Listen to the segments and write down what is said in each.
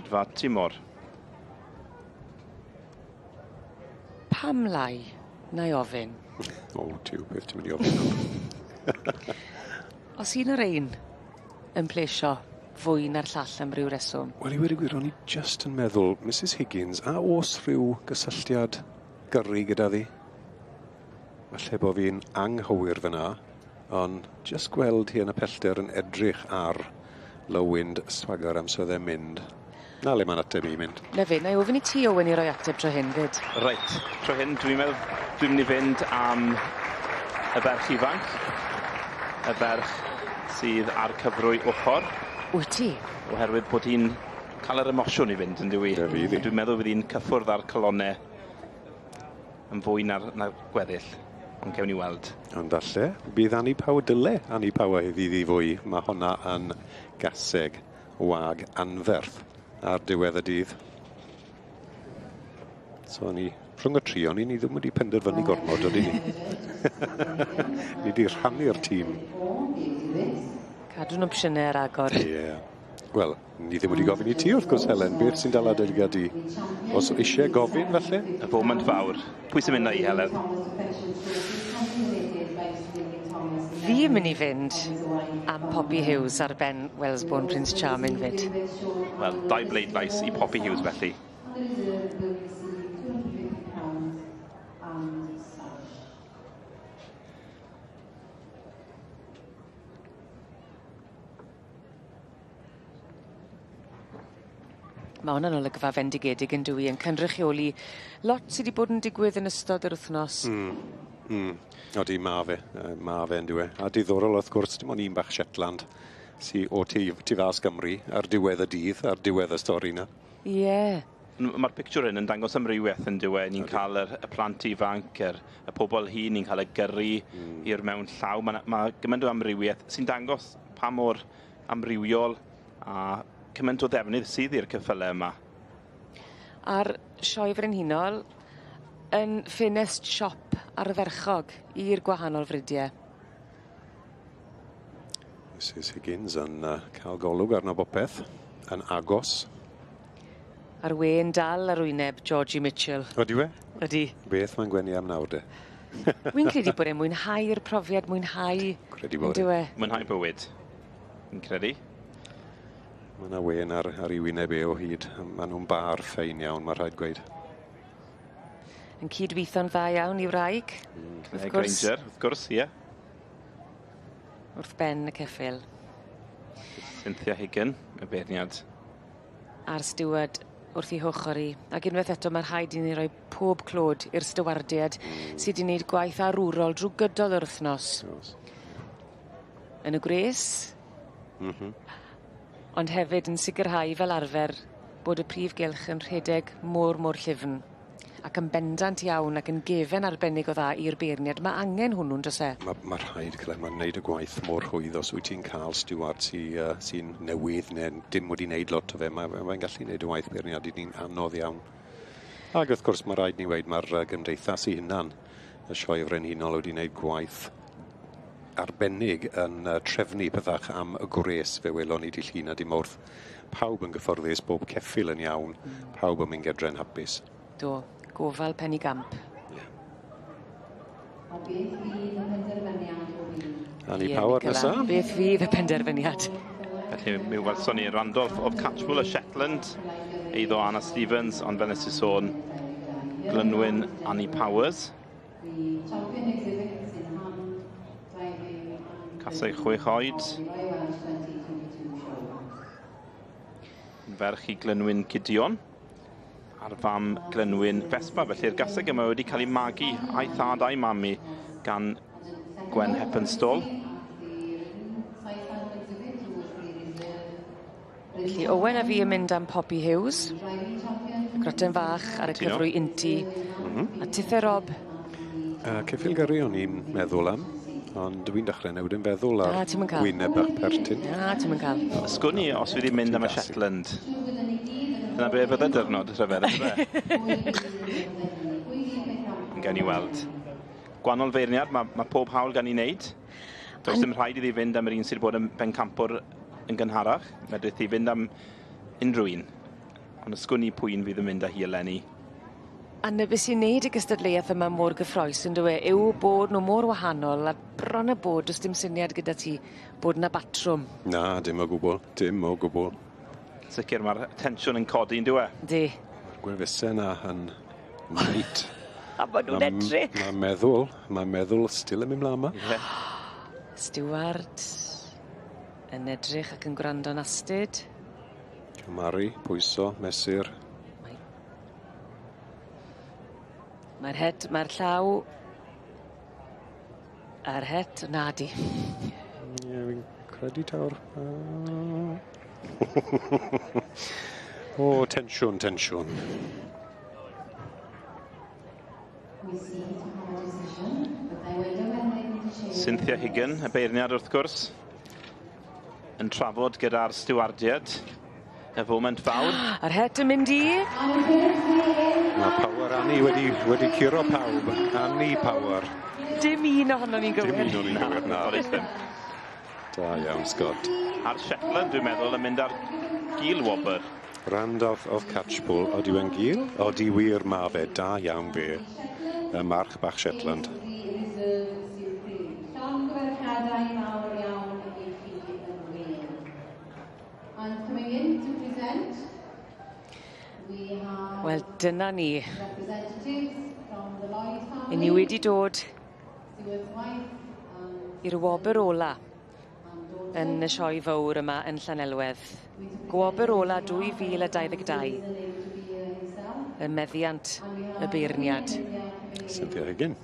rhedfa tymor. Pam lai, na i ofyn? O, tiw, beth ti'n mynd i ofyn nawr? Os un o'r ein yn plesio fwy na'r llall am ryw reswm? Wel, i weud y gwir, o'n i jyst yn meddwl, Mrs Higgins, a oes rhyw gysylltiad gyrru gyda ddi? Falle bo' fi'n anghywir fyna, ond jyst gweld hi yn y pellter yn edrych ar Lowind Swagger amser oedd e'n mynd. Na le mae'n ateb i'n mynd. Na fe, na i ofyn i ti Owen i roi ateb tro hyn fyd. Reit, tro hyn dwi'n meddwl dwi'n mynd i fynd am y ferch ifanc. Y ferch sydd ar cyfrwy ochr. Wyt ti? Oherwydd bod hi'n cael yr emosiwn i fynd yn dyw hi. Dwi'n meddwl fydd hi'n cyffwrdd ar colonnau yn fwy na'r na gweddill. Ond cewn ni weld. Ond falle, bydd Annie Power dyle Annie Power iddi fwy. Mae honna yn gaseg wag anferth ar diwedd y dydd. So ni, rhwng y tri o'n i, ni ddim wedi penderfynu gormod, oedden ni. Ni wedi rhannu'r tîm. Cadw'n opsiynau ar agor. Ie. Yeah. Wel, ni ddim wedi gofyn i ti wrth gwrs, Helen, beth sy'n dal adeliad di? Os eisiau gofyn, falle? Y foment fawr. Pwy sy'n mynd â i, Helen? Fi mynd i fynd am Poppy Hughes ar ben Wellesbourne Prince Charming fyd. Wel, dau bleidlais i Poppy Hughes felly. Ma' hwnna'n olygfa fendigedig yn dyw 'i yn cynrychioli lot sy 'di bod yn digwydd yn ystod yr wythnos. Odi ma' fe ma' fe on'd yw e? A diddorol wrth gwrs dim ond un bach Shetland sy o tu tu fas Gymru ar diwedd y dydd ar diwedd y stori 'na. Ie. Ma'r pictiwr hyn yn dangos amrywieth yn dyw e? Ni'n cael yr y plant ifanc, yr y pobol hŷn, ni'n cael y gyrru i'r mewn llaw. Ma' 'na ma' gymaint o amrywieth sy'n dangos pa mor amrywiol a cymaint o ddefnydd sydd i'r ceffyle yma. A'r sioe frenhinol yn ffenest siop ardderchog i'r gwahanol fridiau. Mrs Higgins yn cael golwg arno bopeth yn agos. A'r wên dal ar wyneb Georgie Mitchell. Ydi we? Ydi. Beth mae'n gwenu am nawr de? Wi'n credu bod e'n mwynhau'r profiad, mwynhau. Credu bod On'd yw e? Mwynhau bywyd. Fi'n credu. Mae yna wên ar ei wyneb e o hyd. Maen nhw'n bar ffein iawn, mae rhaid gweud. Yn cydweithio'n dda iawn i wraig. Wrth gwrs. Granger, wrth gwrs, ie. Wrth ben y ceffyl. Cynthia Higgin, y beirniad. A'r steward wrth ei hochr hi. Ac unwaith eto mae rhaid i ni roi pob clod i'r stewardiad sydd wedi wneud gwaith arwrol drwy gydol yr wythnos. Yn y gwres. Ond hefyd yn sicrhau fel arfer bod y prif gylch yn rhedeg mor, mor llyfn. Ac yn bendant iawn ac yn gefen arbennig o dda i'r beirniad. Mae angen hwnnw'n does e? Ma rhaid cael e, mae'n neud y gwaith mor rhwydd os wyt ti'n cael steward sy newydd neu dim wedi wneud lot o fe. Mae'n gallu neud y waith beirniadu ni'n anodd iawn. Ac wrth gwrs mae rhaid ni weud mae'r gymdeithas ei hunan, y sioe frenhinol wedi wneud gwaith arbennig yn trefnu pethach am y gwres fe welon ni di Llun a di Mawrth. Pawb yn gyfforddus, bob ceffyl yn iawn, pawb yn mynd gedre'n hapus. Do, gofal penigamp. A beth fydd y penderfyniad o hyd? Annie Ie, Power Nicola, nesa. Beth fydd y penderfyniad? Felly mi welson ni Randolph of Catchpool a Shetland, eiddo Anna Stevens, ond fel nes i sôn, Glynwyn Annie Powers. The champion exhibits in hand, driving and Casau 6 oed. Royal Welsh 2022 show. Ferch i Glynwyn Gideon a'r fam Glynwyn Vespa. Felly'r gaseg yma wedi cael ei magu a'i thad a'i mami gan Gwen Heppenstall. Felly Owen a fi yn mynd am Poppy Hughes, y groten fach ar y Cytuno. cyfrwy inti, a tithe Rob. Ceffyl gyrru o'n i'n meddwl am, ond dwi'n dechrau newid yn feddwl ar Na, ti'm yn cael. wyneb bach pertyn. Na, ti'm yn cael. Sgwn i os fydd hi'n mynd am y Shetland. Dyna be fydde dyrnod rhyfedd, yndyfe? Ond gawn ni weld. Gwahanol feirniad, mae pob hawl gan i wneud. Does dim rhaid iddi fynd am yr un sydd wedi bod yn bencampwr yn gynharach. Medrith hi fynd am unrhyw un. Ond ysgwn i pwy'n fydd yn mynd â hi eleni. A 'na be' sy'n neud y gystadleuaeth yma mor gyffrous on'd yw e yw bod nw mor wahanol a bron a bod do's dim syniad gyda ti bod 'na batrwm. Na, dim o gwbwl, dim o gwbwl. Sicir ma'r tensiwn yn codi on'd yw e? Yndi. Ma'r gwefuse 'na yn reit. A ma' nw'n edrych. Ma' meddwl, ma' meddwl still yn myn' mlan 'ma. Ie. Stiward yn edrych ac yn gwrando'n astud. Cymaru, pwyso, mesur. Mae'r het, mae'r llaw a'r het, na di. Ie, fi'n credu tawr. O, tensiwn, tensiwn. Cynthia Higgin, y beirniad wrth gwrs, yn trafod gyda'r stiwardiad y foment fawr. A'r het yn mynd i... Mae Power Annie wedi, wedi curo pawb. Annie Power. Dim un ohonon ni'n gywir. Dim un o'n ni'n gywir, na. Da iawn, Scott. A'r Shetland, dwi'n meddwl, yn mynd ar gil wobr. Randolph of Catchpool, odi we'n gil? Odi wir ma fe, da iawn fe. Y march bach Shetland. Wel, dyna ni. I ni wedi dod i'r wobr ola yn y sioe fowr yma yn Llanelwedd. Gwobr ola 2022. Y meddiant y beirniad. Cynthia Higgin.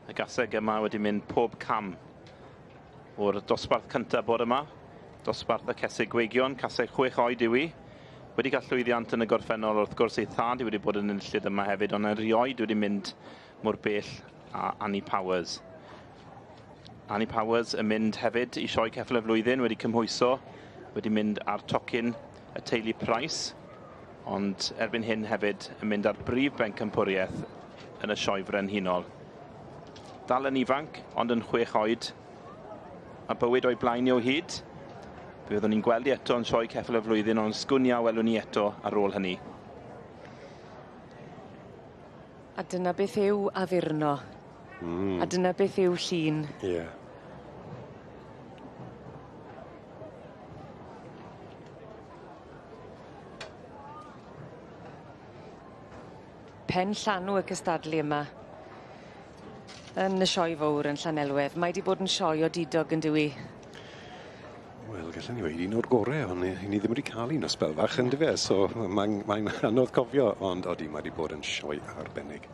Y gaseg yma wedi mynd pob cam o'r dosbarth cyntaf bod yma. Dosbarth y cesig gweigion, caseg 6 oed yw i. Wedi cael llwyddiant yn y gorffennol, wrth gwrs ei thad wedi bod yn enillydd yma hefyd, ond erioed wedi mynd mor bell â Annie Powers. Annie Powers yn mynd hefyd i sioe ceffyl y flwyddyn, wedi cymhwyso, wedi mynd ar tocyn y teulu Price, ond erbyn hyn hefyd yn mynd ar brif bencampwriaeth yn y sioe frenhinol. Dal yn ifanc, ond yn 6 oed, a bywyd o'i blaen i o hyd. Fe fyddwn ni'n gweld i eto yn sioe ceffyl y flwyddyn, ond sgwn i a welwn ni eto ar ôl hynny. A dyna beth yw addurno. A dyna beth yw llun. Ie. Yeah. Pen llanw y cystadlu yma yn y sioe fowr yn Llanelwedd. Mae 'di bod yn sioe odidog yn dyw 'i? Wel, gallen ni weud un o'r gore, ond ni ddim wedi cael un o sbel fach yn dyfe, so mae'n mae anodd cofio, ond odi, mae wedi bod yn sioe arbennig.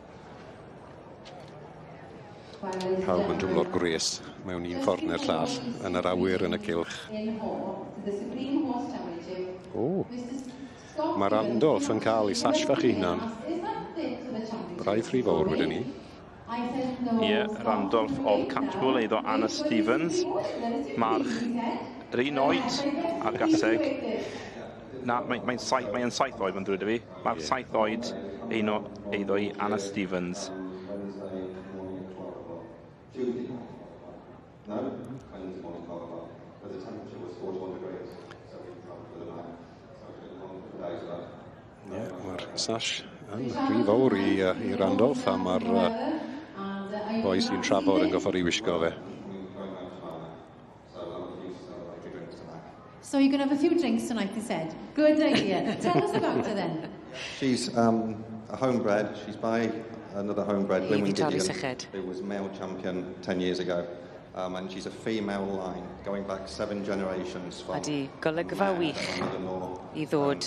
Pawb yn twmlo'r gwres mewn un ffordd neu'r llall, yn yr awyr, yn y cylch. O, mae Randolph yn cael ei sash fach ei hunan. Braidd rhy fawr wedyn ni. Ie, Randolph of Catchpool, eiddo Anna Stevens, march yr un oed ar gaseg. Na, mae'n mae mae 7 oed, mae'n ddrwyd i fi. March 7 oed ein o eiddo i Anna Stevens. Ie, mae'r sash yn rhy fawr i Randolph, a mae'r boi sy'n trafod yn goffod i wisgo fe. So you're going to have a few drinks tonight, he said. Good idea. Tell us about her then. She's a homebred. She's by another homebred, Glynwyn Gideon, who was male champion 10 years ago. And she's a female line, going back 7 generations from... Ydy, golygfa wych i ddod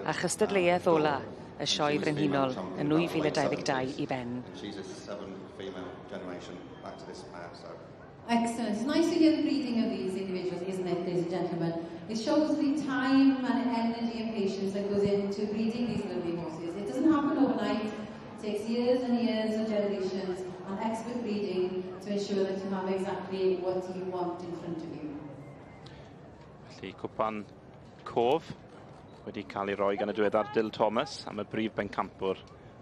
a chystadleuaeth ola y sioe frenhinol yn 2022 i ben. She's a 7 female generation back to this mare, so... Excellent. It's nice to hear the breeding of these individuals, isn't it, ladies and gentlemen? It shows the time and energy and patience that goes into breeding these lovely horses. It doesn't happen overnight. It takes years and years of generations and expert breeding to ensure that you have exactly what you want in front of you. Felly, cwpan cof wedi cael ei roi gan y diweddar Dyl Thomas am y brif bencampwr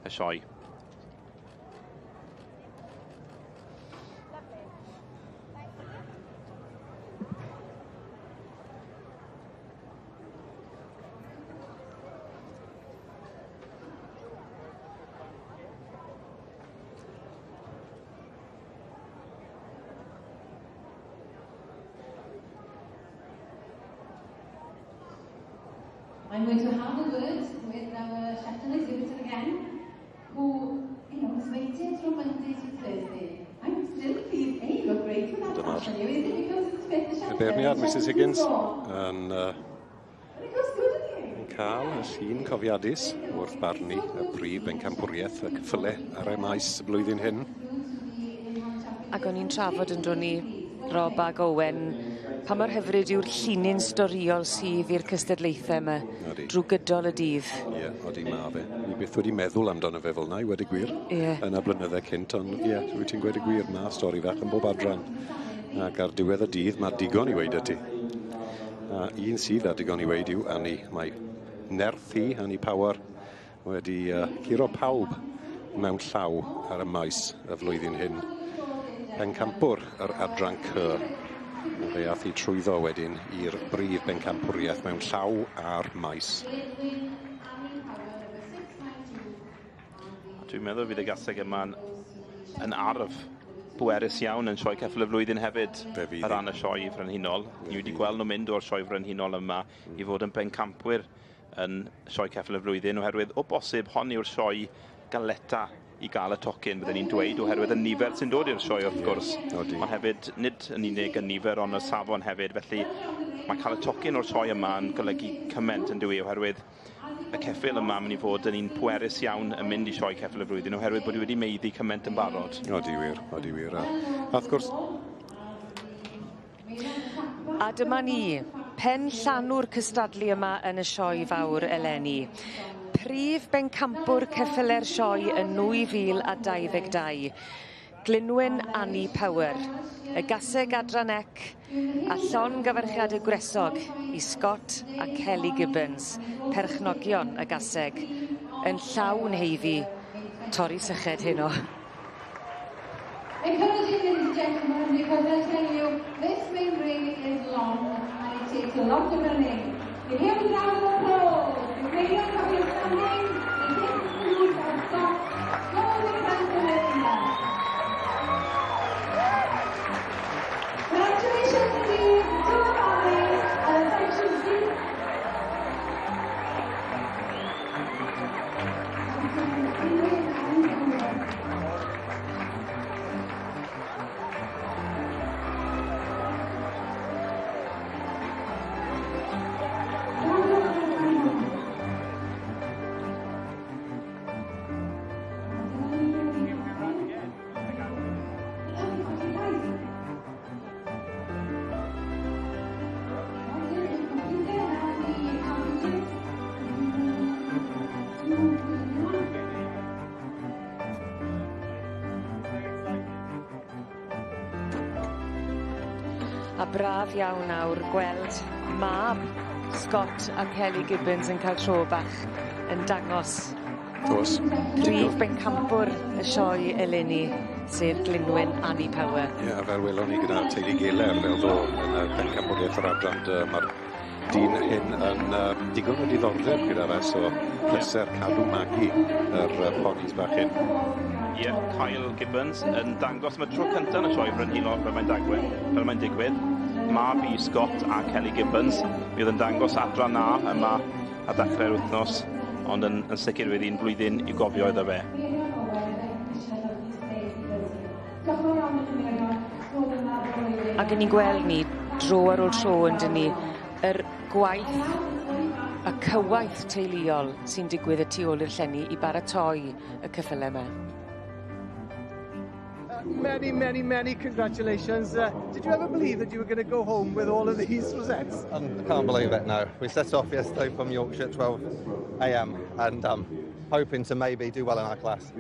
y sioe. I'm going to have a word with our Shetland exhibitor again, who, you know, has waited from Monday to Thursday. I'm still pleased. Hey, you look great with that sash on you. Is it because it's fit the Shetland? Y beirniad, Mrs Higgins, yn cael y llun cofiadus wrth barnu y prif bencampwriaeth y ceffyle ar y maes y blwyddyn hyn. Ac o'n i'n trafod yn dod ni, Rob ag Owen, pa mor hyfryd yw'r llinyn storiol sydd i'r cystadlaethau yma drwy gydol y dydd. Ie, yeah, odi ma fe. Ni byth wedi meddwl amdano fe fel 'na, i weud y gwir. Yeah. Yn y blynydde cynt, ond ie, yeah, wyt ti'n gweud y gwir, ma stori fach yn bob adran. Ac ar diwedd y dydd, mae digon i weud y ti. A un sydd â digon i weud yw Annie. Mae nerth hi, Annie Power, wedi curo pawb mewn llaw ar y maes y flwyddyn hyn. Pencampwr yr adran C. A fe ath hi trwyddo wedyn i'r brif bencampwriaeth mewn llaw a'r maes. Dwi'n meddwl fydd y gaseg yma'n yn arf bwerus iawn yn sioe ceffyl y flwyddyn hefyd ar ran y sioe frenhinol. Ni wedi gweld nhw'n mynd o'r sioe frenhinol yma i fod yn bencampwyr yn sioe ceffyl y flwyddyn, oherwydd o bosib hon yw'r sioe galeta i gael y tocyn, byddwn ni'n dweud, oherwydd y nifer sy'n dod i'r sioe wrth gwrs. Ond hefyd, nid yn unig y nifer, ond y safon hefyd. Felly mae cael y tocyn o'r sioe yma yn golygu cymaint yn dywi, oherwydd y ceffyl yma mynd i fod yn un pwerus iawn yn mynd i sioe ceffyl y flwyddyn, oherwydd bod hi wedi meiddi cymaint yn barod. Odi wir, odi wir. A wrth gwrs... A dyma ni, pen llanw'r cystadlu yma yn y sioe fawr eleni. Prif bencampwr ceffyle'r sioe yn 2022, Glynwyn Annie Power, y gaseg adran ec a llongyfarchiadau gwresog i Scott a Kelly Gibbons, perchnogion y gaseg, yn llawn heiddi torri syched heno. Encouraging, ladies and gentlemen, because I tell you, this main ring is long and it takes a lot of running. You hear the round of applause. The radio company is standing, the big salute of Scott, golden winner. Congratulations indeed to the family and attention please. A braf iawn nawr gweld mab Scott a Kelly Gibbons yn cael tro bach yn dangos. Oes. Prif bencampwr y sioe eleni, sef Glynwyn Annie Power. Ie, yeah, fel welon ni gyda teulu Geler fel ddo yn y bencampwriaeth yr adran, mae'r dyn hyn yn digon o diddordeb gyda fe, so pleser cadw magu yr ponis bach hyn. Ie, yeah, Kyle Gibbons yn dangos am y tro cyntaf yn y sioe frenhinol fel mae'n digwydd. Mab i Scott a Kelly Gibbons. Mi oedd yn dangos adran A yma ar ddechrau'r wythnos, ond yn sicr fydd hi'n blwyddyn i'w gofio iddo fe. Ac yn ni'n gweld ni dro ar ôl tro yn dyn ni, yr gwaith y cywaith teuluol sy'n digwydd y tu ôl i'r llenni i baratoi y ceffylau yma. Many, many, many congratulations. Did you ever believe that you were going to go home with all of these rosettes? I can't believe it, no. We set off yesterday from Yorkshire at 12 a.m. and hoping to maybe do well in our class.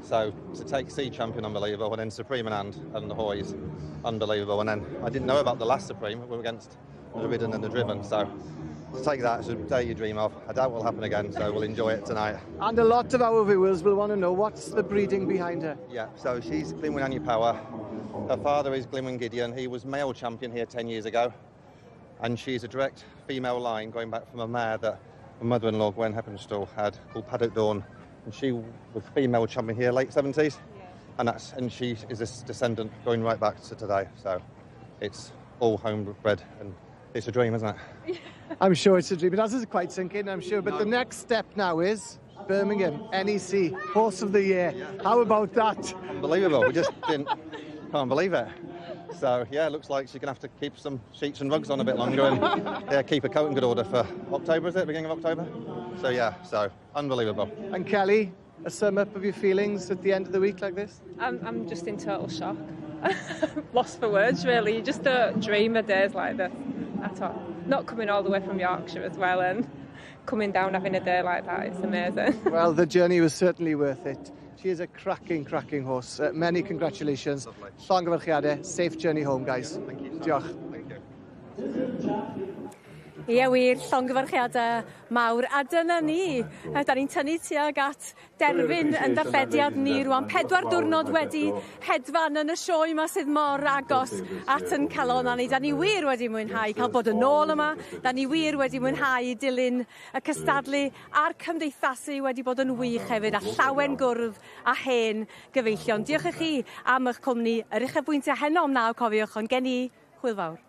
So to take C champion, unbelievable, and then Supreme and the Hoys, unbelievable. And then I didn't know about the last Supreme. We were against the Ridden and the Driven, so to take that is a day you dream of. I doubt will happen again, so we'll enjoy it tonight. And a lot of our viewers will want to know, what's the breeding behind her? Yeah, so she's Glynwyn Annie Power. Her father is Glynwyn Gideon. He was male champion here 10 years ago. And she's a direct female line going back from a mare that my mother-in-law, Gwen Heppenstall, had called Paddock Dawn. And she was female champion here, late 70s. Yeah. And she is a descendant going right back to today. So it's all homebred and It's a dream, isn't it? I'm sure it's a dream. It hasn't quite sunk in, I'm sure. But no. The next step now is Birmingham, NEC, Horse of the Year. Yeah. How about that? Unbelievable. We just didn't, can't believe it. So, yeah, it looks like she's going to have to keep some sheets and rugs on a bit longer and yeah, keep her coat in good order for October, is it? Beginning of October? So, yeah, so unbelievable. And Kelly, a sum up of your feelings at the end of the week like this? I'm just in total shock. Lost for words, really. You just don't dream of days like this at all. Not coming all the way from Yorkshire as well and coming down having a day like that, it's amazing. Well, the journey was certainly worth it. She is a cracking, cracking horse. Many congratulations. Llongyfarchiadau. Safe journey home, guys. Thank you. Diolch. Thank you. Ie wir, llongyfarchiadau mawr. A dyna ni, da ni'n tynnu tuag at derfyn yn darllediad ni rwan. 4 diwrnod wedi hedfan yn y sioe yma sydd mor agos at yn calon ni. Da ni wir wedi mwynhau cael bod yn ôl yma. Da ni wir wedi mwynhau dilyn y cystadlu a'r cymdeithasu wedi bod yn wych hefyd, a llawen gwrdd a hen gyfeillion. Diolch i chi am eich cwmni. Yr uchafbwyntiau heno am 9, cofiwch, ond gen i hwyl fawr.